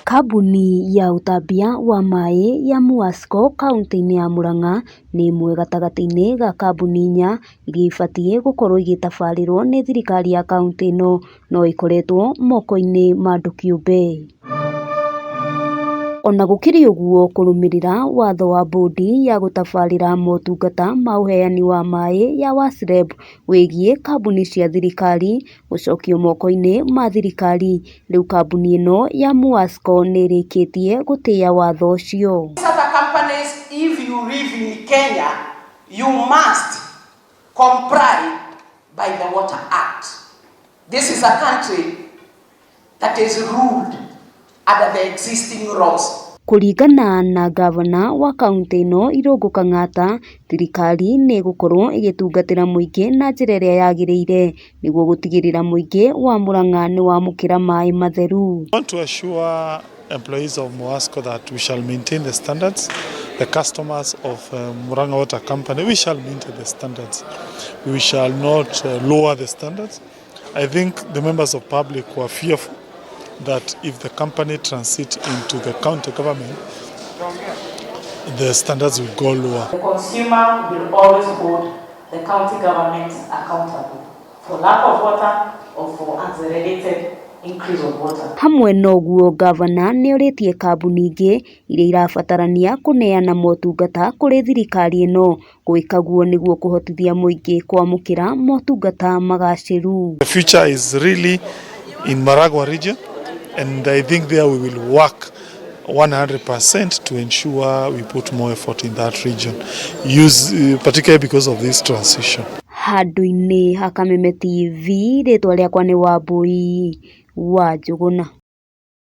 Kambuni ya ũtambia wa maĩ ya Muwasco kauntĩ-inĩ ya Murang'a nĩ ĩmwe gatagatĩ-inĩ ga kambuni inya iria ibatiĩ gũkorwo igĩtabarĩrwo nĩ thirikari ya kauntĩ ĩno, no ĩkoretwo moko-inĩ ma andũ kĩũmbe. Ona gũkĩrĩ ũguo, kũrũmĩrĩra watho wa bũndi ya gũtabarĩra motungata ma ũheani wa maĩ ya WASREB wĩgiĩ kambuni cia thirikari gũcokio moko-inĩ ma thirikari, rĩu kambuni ĩno ya Muwasco nĩ ĩrĩkĩtie gũtĩĩa watho ũcio. These other companies, if you live in Kenya, you must comply by the Water Act. This is a country that is ruled under the existing laws. Kũringana na ngavana wa kauntĩ ĩno Irũngũ Kang'ata, thirikari nĩ ĩgũkorwo ĩgĩtungatĩra mũingĩ na njĩra ĩrĩa yagĩrĩire nĩguo gũtigĩrĩra mũingĩ wa Murang'a nĩ wamũkĩra maĩ matheru. I want to assure employees of Muwasco that we shall maintain the standards. The customers of Murang'a Water Company, we shall maintain the standards. We shall not lower the standards. I think the members of public were fearful that if the company transit into the county government, the standards will go lower. The consumer will always hold the county government accountable for lack of water or for accelerated increase of water. Hamwe na ũguo, ngavana nĩorĩtie kambuni ingĩ iria irabatarania kũneana motungata kũrĩ thirikari ĩno gwĩka guo nĩguo kũhotithia mũingĩ kwamũkĩra motungata magacĩru. The future is really in Maragua region, and I think there we will work 100% to ensure we put more effort in that region, particularly because of this transition. Handũ-inĩ ha Kameme TV, rĩtwa rĩakwa nĩ Wambui wa Njũgũna.